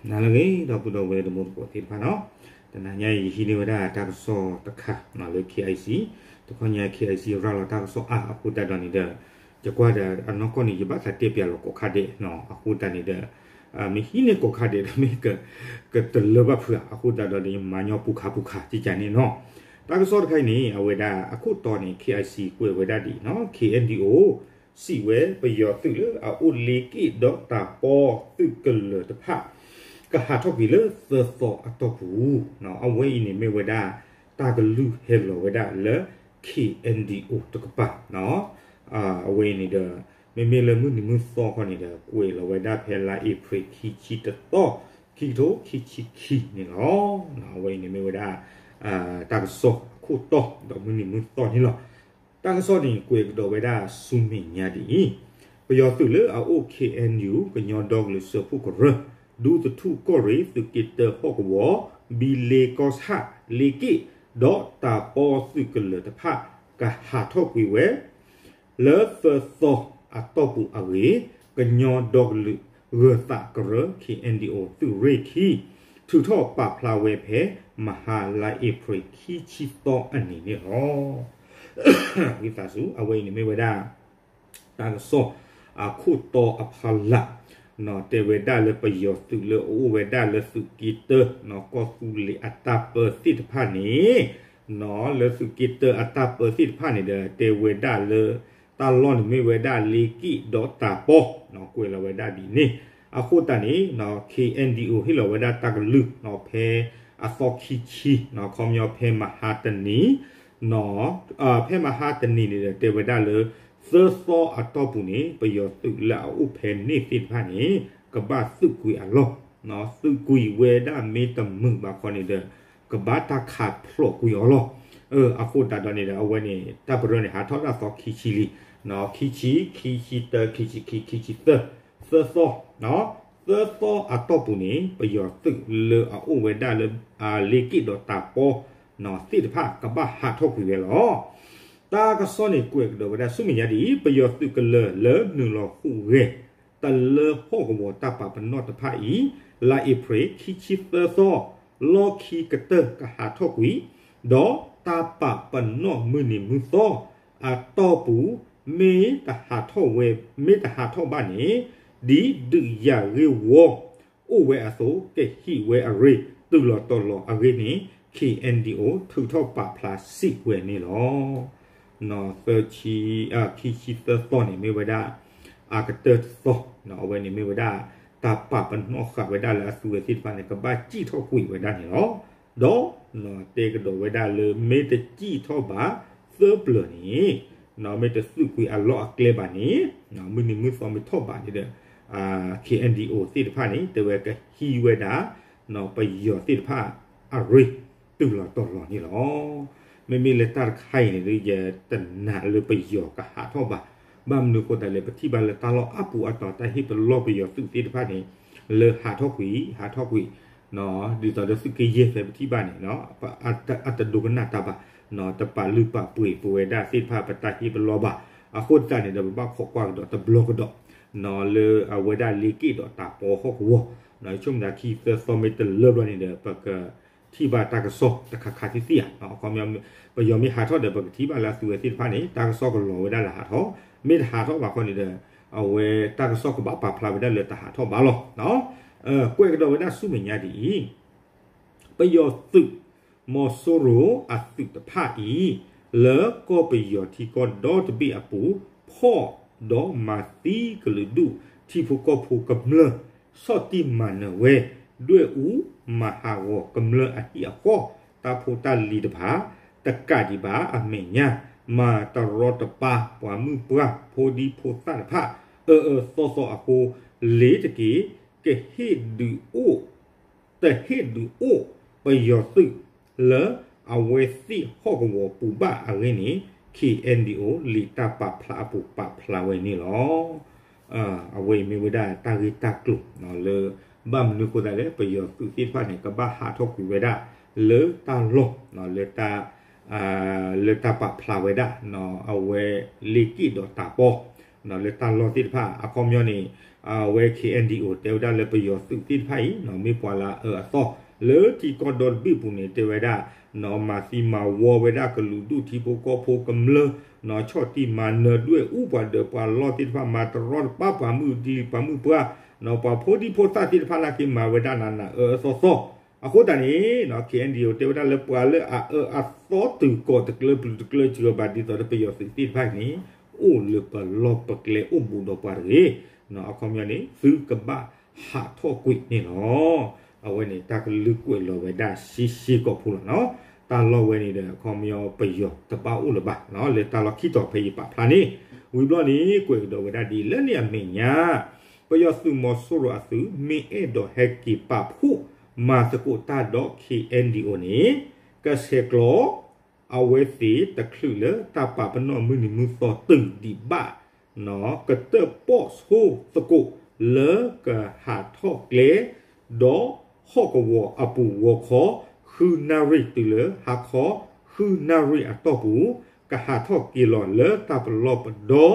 နၤလၢအဂ့ၤ ဒီပုၢ်ဒီဝဲၢ်တံၤသကိးသ့ၣ်တဖၣ်နီၤ, တနၤညါအံၤ ယဟံးန့ၢ်ဝဲဒၣ်တၢ်ကစီၣ်တခါလၢ K I C, တခီညါ K I C ရၤလီၤတၢ်ကစီၣ်အါအဃိသတးဒီးန့ၣ်ဒီး ယကွၢ်ဒီးအနီၢ်ကီၢ်န့ၣ် ယဘၣ်သးတဲပျးလီၤကိးခါဒဲးနီၤ, အဃိသတးန့ၣ်ဒီး မ့ၢ်ဟံးန့ၢ်ကိးခါဒဲးဒီးမ့ၢ်ကတလၢဘၣ်ဖုးဧါ, အဃိသတးဒီးန့ၣ် ယမၤညီပူၤခါပူၤခါကကန့ၣ်နီၤ, တၢ်ကစီၣ်တခါအံၤန့ၣ် အဝဲဒၣ်အခိၣ်တီန့ၣ် K I C ကွဲးဝဲဒၣ်ဒ်အံၤနီၤ, K N D O စံးဝဲပယီၤသုးလၢအအိၣ်လ့က့ၣ်ဒီးတၢ်ပီသုးကလၢၤတဖၣ် ကဟးထီၣ်ကွံာ်လၢသၢသီအတီၢ်ပူၤ, အဝဲအံၤန့ၣ်မ့ၢ်ဝဲဒၣ် တၢ်ကလုၢ်ဟဲလီၤဝဲဒၣ်လၢ K N D O တကပၤ, အဝဲအံၤန့ၣ်ဒီး မ့မ့ၢ်လၢမုၢ်နံၤမုၢ်သီခီန့ၣ်ဒီး ကွဲးလီၤဝဲဒၣ်ဖဲလါအ့ဖြ့ၣ်ခံဆံတသီ ခံကထိခံဆံခံန့ၣ်လီၤ. အဝဲအံၤန့ၣ်မ့ၢ်ဝဲဒၣ် တၢ်ကစီၣ်အခိၣ်တီ ဒီးမုၢ်နံၤမုၢ်သီန့ၣ်လီၤ. တၢ်ကစီၣ်န့ၣ် ကွဲးကဒီးဝဲဒၣ်ဆူမဲာ်ညါဒ်အံၤ, ပယီၤသုးလၢအအိၣ် K N U ကညီဒီကလုာ်စၢဖှိၣ်ကရၢ ဒူသထူၣ်ကီၢ်ရ့ၣ် သုးက့တၢဟီၣ်ကဝီၤ ဘံလ့ကီၢ်ဆၣ် လ့က့ၣ် ဒီးတၢ်ပီသုးကလၢၤတဖၣ် ကဟးထီၣ်ကွံာ်ဝဲ လၢသၢသီအတီၢ်ပူၤအဂ့ၢ် ကညီဒီကလုာ်ဂၢၤသးကရၢ K N D O သုးရ့ၣ်ခံ ထုးထီၣ်ပာ်ဖျါဝဲဖဲ မဟါလါအ့ဖြ့ၣ်ခံဆံသီအနံၤန့ၣ်လီၤ. ဝံသးစူၤ အဝဲအံၤန့ၣ်မ့ၢ်ဝဲဒၣ် တၢ်ကစီၣ်အခိၣ်တီအဖီလာ် တဲဝဲဒၣ်လၢပယီၤသုးလၢအအိၣ်ဝဲဒၣ်လၢသုးက့တၢ ကီၢ်သူလ့ၤအတၢ်ပၢသ့ၣ်တဖၣ်န့ၣ် လၢသုးက့တၢအတၢ်ပၢသ့ၣ်တဖၣ်န့ၣ်ဒီး တဲဝဲဒၣ်လၢ တၢ်လီၢ်န့ၣ်မ့ၢ်ဝဲဒၣ်လ့က့ၣ်ဒီးတၢ်ပီ ကွဲးလီၤဝဲဒၣ်ဒ်န့ၣ်. အဃိသတးန့ၣ် K N D O ဟ့ၣ်လီၤဝဲဒၣ်တၢ်ကလုၢ် ဖဲအသီခံဆံ ခီပညီဖဲမဟါတနံၤ ဖဲမဟါတနံၤန့ၣ်ဒီး တဲဝဲဒၣ်လၢ သၢသီအတီၢ်ပူၤန့ၣ် ပယီၤသုးလၢအအိၣ်ဖဲန့ၣ်သ့ၣ်တဖၣ်န့ၣ် ကဘၣ်သုးကွံာ်အလီၢ်, သုးကွံာ်ဝဲဒၣ်မ့ၢ်တမုာ်ဘၣ်ခီန့ၣ်ဒီး ကဘၣ်တၢ်ခးဖျိးကွံာ်အီၤလီၤ. အဃိသတးဒီးန့ၣ်ဒီး အဝဲန့ၣ် တၢ်ပရၢန့ၣ် ဟးထီၣ်ဒၣ်သီခံဆံလံ, ခံဆံ, ခံဆံတၢ, ခံဆံခံ, ခံဆံသၢ, သၢသီ, သၢသီအတီၢ်ပူၤန့ၣ် ပယီၤသုးလၢအအိၣ်ဝဲဒၣ်လၢ လ့က့ၣ်ဒီးတၢ်ပီ သ့ၣ်တဖၣ် ကဘၣ်ဟးထီၣ်ကွံာ်ဝဲလီၤ. တၢ်ကစီၣ်န့ၣ် ကွဲးကဒီးဝဲဒၣ်ဆူမဲာ်ညါဒ်အံၤ, ပယီၤသုးကလၢၤလၢနုာ်လီၤဟူးဂဲၤ တလၢဟီၣ်ကဝီၤတၢ်ပာ်ပနီၣ်တဖၣ်အံၤ လါအ့ဖြ့ၣ်ခံဆံသၢသီ လီၢ်ခံကတၢၢ်ကဟးထီၣ်ကွံာ်, ဒီးတၢ်ပာ်ပနီၣ်မုၢ်နံၤမုၢ်သီအတီၢ်ပူၤ မ့ၢ်တဟးထီၣ်ဝဲ, မ့ၢ်တဟးထီၣ်ဘၣ်န့ၣ် ဒ်ဒုးယၤဂ့ၢ်ဝီ အိၣ်ဝဲအသိး ကဟံးဝဲအရ့ တုၤလီၤတီၤလီၤအဂ့ၢ်န့ၣ် K N D O ထုးထီၣ်ပာ်ဖျါစံးဝဲန့ၣ်လီၤ. သၢဆံ, ခံဆံသၢသီန့ၣ်မ့ၢ်ဝဲဒၣ် အကတၢၢ်တသီ, အဝဲန့ၣ်မ့ၢ်ဝဲဒၣ် တၢ်ပာ်ပနီၣ်ဃာ်ဝဲဒၣ်လၢအသုးဝဲသ့ၣ်တဖၣ်န့ၣ် ကဘၣ်စံၣ်ထီၣ်ကွံာ်ဝဲဒၣ်န့ၣ်လီၤ. ဒီး တဲကဒီးဝဲဒၣ်လၢ မ့ၢ်တစံၣ်ထီၣ်ဘၣ်သၢပျၢၤန့ၣ် မ့ၢ်တသုးကွံာ်အလီၢ်အကျဲဘၣ်န့ၣ် မုၢ်နံၤမုၢ်သီမ့ၢ်ထီၣ်ဘၣ်န့ၣ်ဒီး K N D O သ့ၣ်တဖၣ်န့ၣ် တဲဝဲကဟံးဝဲဒၣ် ပယီၤသ့ၣ်တဖၣ်အရ့ တုၤလီၤတီၤလီၤန့ၣ်လီၤ. မ့မ့ၢ်လၢတၢ်တခါအံၤန့ၣ် ယတနာ်လၢပယီၤကဟးထီၣ်ဘၣ်. ဘၣ်မနုၤအဃိသတးလဲၣ် ပထံၣ်ဘၣ်လၢတၢ်လီၢ်အါပူၤအါတီၤ တၢ်ဟ့ၣ်ပလီၢ်ပယီၤသုးသ့ၣ်တဖၣ်န့ၣ် လၢဟးထီၣ်ကွံာ် ဟးထီၣ်ကွံာ် ဒ်သိးဒီးသုးက့ယဲၢ်ဖဲပထံၣ်ဘၣ်န့ၣ် အတဒိကနၣ်တၢ်ဘၣ်, တပာ်လုၢ်ပာ်ပှ့ၤပဝဲဒၣ်သ့ၣ်တဖၣ် ပတၢ်ဟ့ၣ်ပလီၢ်ဘၣ်. အဃိသတးန့ၣ်ဒီး ပဘၣ်ခိးကွၢ်ကဒီးတဘျီကဒီး လၢအဝဲဒၣ်လ့က့ၣ်ဒီးတၢ်ပီဟီၣ်ကဝီၤ ဆိကမိၣ်သးခံသၢသီမ့ၢ်တလၢဘျီန့ၣ်ဒီး ပကထံၣ်ဘၣ်တၢ်ကစီၣ်တခါခါသ့ၣ်သ့ၣ်ဧါ. အခီပညီ ပယီၤမ့ၢ်ဟးထီၣ်ဒီး ပကထံၣ်ဘၣ်လၢအသုးဝဲသ့ၣ်တဖၣ်န့ၣ် တၢ်ကစီၣ်ကလီၤဝဲဒၣ်လၢဟးထီၣ်, မ့ၢ်တဟးထီၣ်ဘၣ်ခီန့ၣ်ဒီး အဝဲတၢ်ကစီၣ်ကဘၣ်ပာ်ဖျါဝဲဒၣ်လၢတဟးထီၣ်ဘၣ်လီၤ. ကွဲးကဒီးဝဲဒၣ်ဆူမဲာ်ညါဒ်အံၤ ပယီၤသုး မီၤစိရိၤအသုးတဖၣ်အံၤ လၢကီၢ်ပယီၤထံကီၢ်ဒီတဘ့ၣ်အပူၤ ဖီၣ်ဒီးမၤသံကလုာ်ဒူၣ် ထံဖိကီၢ်ဖိကမျၢၢ် ဆီၣ်တံၢ်မၤနၢၤဝဲ ဒွဲၣ်အူမၤဟးဂီၤကမျၢၢ်အဟံၣ်အဃီ တၢ်ဖိတၢ်လံၤတဖၣ် တကးဒံးဘၣ်အမဲာ်ညါ မၤတရီတပါပှၤမုၣ်ပှၢ်ဖိဒံဖိသၣ်တဖၣ် အၢအၢသီသီအဃိ လ့ၤတက့ၤ ကဟ့ၣ်ဒုးအိၣ် တဟ့ၣ်ဒုးအိၣ်ပယီၤသုးလၢအဝဲသ့ၣ်ဟီၣ်ကဝီၤပူၤဘၣ်အဂ့ၢ်န့ၣ် K N D O လံာ်တၢ်ပာ်ဖျါအပူၤပာ်ဖျါဝဲန့ၣ်လီၤ. အဝဲအံၤမ့ၢ်ဝဲဒၣ်တၢ်ဂ့ၢ်တၢ်ကျိၤလၢ ဘၣ်မနုၤအဃိသတးလဲၣ် ပယီၤသုးသ့ၣ်တဖၣ်န့ၣ် ကဘၣ်ဟးထီၣ်ကွံာ်ဝဲဒၣ်လၢတၢ်လီၢ် လၢ လၢတၢ်ပာ်ဖျါဝဲဒၣ် အဝဲလ့က့ၣ်ဒီးတၢ်ပီ လၢတၢ်လီၢ်သ့ၣ်တဖၣ် အခီပညီန့ၣ် အဝဲ K N D O တဲဝဲဒၣ်လၢပယီၤသုးသ့ၣ်တဖၣ်အံၤ မ့ၢ်ပှၤလၢအအၢအသီ လၢထံကီၢ်ဒီတဘ့ၣ်ပူၤန့ၣ် တဲဝဲဒၣ် မၤသံမၤဝီဝဲဒၣ်ကလုာ်ဒူၣ်ထံဖိကီၢ်ဖိကမျၢၢ် ဆီၣ်တံၢ်မၤနၢၤဒွဲၣ်အူပှၤဒၢးပှၤလီၢ်သ့ၣ်တဖၣ် မၤတရီတပါပှၤမုၢ်ဒံပှၤမုၢ်ပှၢ် ပှၤဖိဒံဖိသၣ်သ့ၣ်တဖၣ်နာ်က့ မၤဝဲဒၣ်နးနးအၢအၢသီသီ အဃိသတးန့ၣ် K N D O တဲဝဲဒၣ်လၢပှၤလၢအအၢအသီတုၤကိးတကျၢပျုၤတကျၢစှၤဘၣ်ဒ်သိးဒီးပယီၤသုးသ့ၣ်တဖၣ်န့ၣ် အိၣ်လၢပလီၢ်ပကျဲအိၣ်ဘူးဒီးပှၤတဂ့ၤ အခီပညီန့ၣ် သုကဘၣ်ဟးထီၣ်ကွံာ်န့ၣ်လီၤ. အဝဲန့ၣ်တၢ်ကလုၢ်ကွဲးလီၤဝဲဒၣ်ရှဲရှဲကိာ်ဖိလီၤနီၤ. တၢ်လီၢ်ဝဲန့ၣ်ဒီး အခီပညီပယီၤတဘၣ်အိၣ်လၢၤဘၣ်နီၤ လၢတၢ်လီၢ်ခံတီၤဖဲယပာ်ဖျါန့ၣ် ဝံၤဘျီန့ၣ် ကွဲးကဒီးဝဲဒၣ်ဒ်လၢန့ၣ်အမဲာ်ညါ ပယီၤသုးမီၤစိရိၤအသုး မ့ၢ်အဲၣ်ဒိးဟဲက့ၤပာ်ဖှိၣ်မၤသကိးတၢ်ဒီး K N D O န့ၣ် ကဆဲးကျိး အဝဲသ့ၣ်တချုးလၢတၢ်ပာ်ပနီၣ်မုၢ်နံၤမုၢ်သီတုၤဒံးဘၣ် ကတၢၣ်ပီၣ်ဆိသကိးလၢကဟးထီၣ်ကျဲ ဒီးဟီၣ်ကဝီၤအပူၤဂီၤခီ ဃုနၣ်ရံၣ်တုၤလၢဟါခီ ဃုနၣ်ရံၣ်အတီၢ်ပူၤ ကဟးထီၣ်က့ၤလီၤလၢတၢ်ပလီၢ်ပဒီ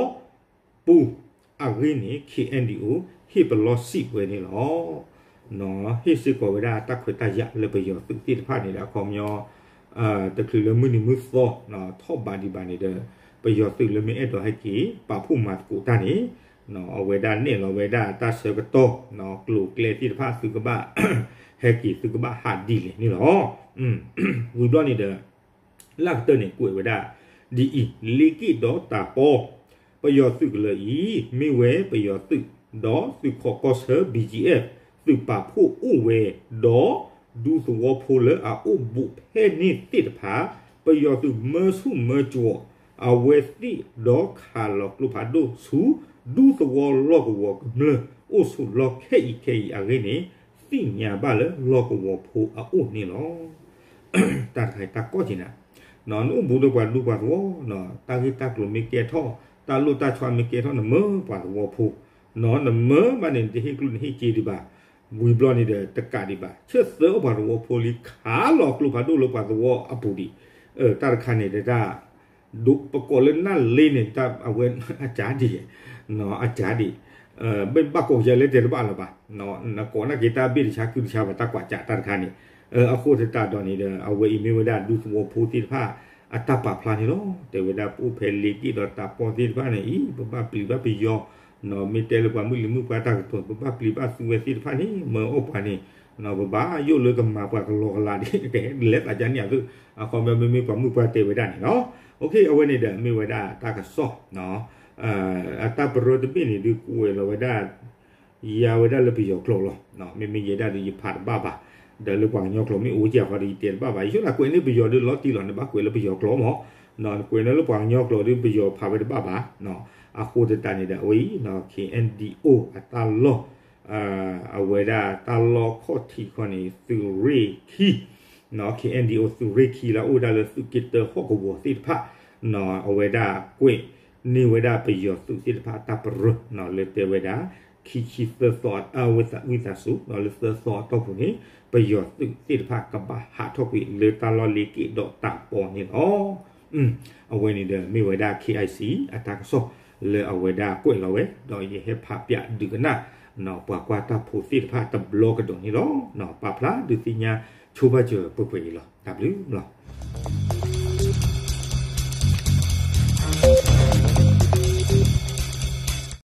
ပူၤ အဂ့ၢ်န့ၣ် K N D O ဟ့ၣ်ပလီၢ်စံးဝဲန့ၣ်လီၤ. ဟ့ၣ်စ့ၢ်ကီးဝဲဒၣ်တၢ်ခွဲးတၢ်ယာ်လၢပယီၤသုးသ့ၣ်တဖၣ်န့ၣ်ဒီး အခီပညီ တချုးလၢမုၢ်နံၤမုၢ်သီ ထီၣ်ဘးဒံးဘၣ်န့ၣ်ဒီး ပယီၤသုးလၢမ့ၢ်အဲၣ်ဒိးဟဲက့ၤ ပာ်ဖှိၣ်မၤသကိးတၢ်န့ၣ် အဝဲဒၣ်နဲၣ်လီၤဝဲဒၣ်တၢ်ဆၢကတီၢ် ကျိၤကျဲသ့ၣ်တဖၣ်သုကဘၣ် ဟဲက့ၤသုကဘၣ်ဟးဒ်လဲၣ်န့ၣ်လီၤ. ဝံၤဘျီန့ၣ်ဒီး လၢကတၢၢ်န့ၣ်ကွဲးဝဲဒၣ် ဒ်အံၤ လ့က့ၣ်ဒီးတၢ်ပီ ပယီၤသုးကလၢၤအံၤ မ့ၢ်ဝဲပယီၤသုး ဒီးသုးခိးကီၢ်ဆၢ B G F သုးပာ်ဖှိၣ်အိၣ်ဝဲ ဒီးဒူသဝီဖိလၢအအိၣ်ဘူးဖဲန့ၣ်သ့ၣ်တဖၣ် ပယီၤသုးမၢဆူၣ်မၢကၠီၤ အဝဲသ့ၣ်ဒီးခးလီၤကျိဖးဒိၣ်ဆူ ဒူသဝီလီၢ်ကဝီၤကမျၢၢ်အိၣ်ဆိးလီၢ်ခဲအံၤခဲအံၤအဂ့ၢ်န့ၣ် သ့ၣ်ညါဘၣ်လၢလီၢ်ကဝီၤဖိအအိၣ်န့ၣ်လီၤ. တၢ်တခါအံၤတၢ်ကီက့ၤနၤ နအိၣ်ဘူးဒီးပှၤဒူပှၤသဝီ တၢ်ဂ့ၢ်တၢ်ကျိၤမ့ၢ်ကဲထီၣ် တၢ်လိၣ်တၢ်ဆီမ့ၢ်ကဲထီၣ် နမၢပှၤသဝီဖိ နမၢဘၣ်န့ၣ် နတဟ့ၣ်ကျိၣ်နဟ့ၣ်စ့ဒံးဘၣ် ဝံၤဘျီန့ၣ်ဒီးတကးဒံးဘၣ် ဆၢသၢအိၣ်ပှၤသဝီဖိလံ ခးလီၤကျိဖးဒိၣ်လၢပှၤသဝီအပူၤဒံး တၢ်တခါန့ၣ်တၢ် ပကိးလၢနၢ်လ့န့ၣ် တၢ်အဝဲ အကၢ်ဒံး အကၢ်ဒံး ဘၣ်ကိးယၤလၢတဲတဘၣ်လၢၤဘၣ် နကိးနာ်က့ၤတၢ်ဘ့ၣ်တဆါကုတဆါဘၣ်တၢ်ကွၢ်ကၢ်တၢ်တခါန့ၣ် အဃိသတးဒီးန့ၣ်ဒီး အဝဲအံၤမ့ၢ်ဝဲဒၣ်ဒူသဝီဖိသ့ၣ်တဖၣ် အတၢ်ပာ်ဖျါန့ၣ်လီၤ. တဲဝဲဒၣ်ပအိၣ်ဖဲလ့က့ၣ်ဒီးတၢ်ပီၣ်သ့ၣ်တဖၣ်န့ၣ်အံၤ ပဘၣ်ပျံၤဘၣ်ပယီၤ မ့ၢ်တဲလၢပှၤမုၢ်လံၤမုၢ်ပှၢ်တၢ်ကတိၤ ပဘၣ်ပျံၤဘၣ်သူဝဲသ့ၣ်တဖၣ်န့ၣ် မၢအီၣ်ပှၤန့ၣ် ပဘၣ်ယိၣ်လၢကမၤပှၤကလီကလီဒ် ကဟဲလဲၤသးကါန့ၣ်အသိး အခီပညီမ့မ့ၢ်ပှၤမုၢ်ပှၢ်တဲဝဲဒၣ်န့ၣ်လီၤ. အဝဲန့ၣ်ဒီးမ့ၢ်ဝဲဒၣ်တၢ်ကစီၣ် အတၢ်ပရၢတဘ့ၣ်န့ၣ် ဒုးကွဲးလီၤဝဲဒၣ် ယၤဝဲဒၣ်လၢပယီၤကျိာ်လီၤ. မ့မ့ၢ်ယဲဒၣ်ဒီးယဖးတဘၣ်ဘၣ်, ဒီးလၢပှၤကညီကျိာ်မ့ၢ်အိၣ်ကဲဃီဒီးယတဲတဘၣ်ဘၣ်. ယဆိကမိၣ်ကွဲးန့ၢ်ပယီၤဒီးလီၤတံၢ်လီၤ နဘၣ်ကွဲးလၢပယီၤကျိာ်မး, နကွဲးန့ၢ်လၢပှၤကညီကျိာ်ဒီးပယီၤဖးဝဲတဘၣ်ဘၣ်. အဃိသတးန့ၣ်ဒီး အဝဲအံၤ K N D O အတၢ်လီၢ် အဝဲဒၣ်တၢ်လီၢ်ခီၣ်ထံးခီန့ၣ် သုးရ့ၣ်ခံ K N D O သုးရ့ၣ်ခံလၢအိၣ်ဝဲဒၣ်လၢသုးက့တၢဟီၣ်ကဝီၤသ့ၣ်တဖၣ် အဝဲဒၣ်ကွဲးန့ၢ်ဝဲဒၣ်ပယီၤသုးသ့ၣ်တဖၣ်အတၢ်ပရၢ လၢတဲဝဲဒၣ် ခံဆံသၢသီ ဝံသးစူၤ လၢသၢသီအတီၢ်ပူၤန့ၣ် ပယီၤသုးသ့ၣ်တဖၣ်ကဘၣ်ဟးထီၣ်ကွံာ်လၢတၢ်လီၢ်လ့က့ၣ်ဒီးတၢ်ပီန့ၣ်လီၤ. အဝဲန့ၣ်ဒီးမ့ၢ်ဝဲဒၣ် K I C အတၢ်ကစီၣ်လၢအဝဲဒၣ်ကွဲးလီၤဝဲ ဒီးယဟဲဖးပၠးဒုးကနၣ် ပှၤကွၢ်တၢ်ဖိသ့ၣ်တဖၣ်တဘျီကဒီးန့ၣ်လီၤ. ပာ်ဖျါဒုးသ့ၣ်ညါဆိဘၣ်စၢၤပှဲၤပှဲၤအံၤလီၤ. တၢ်ဘျုးလီၤ.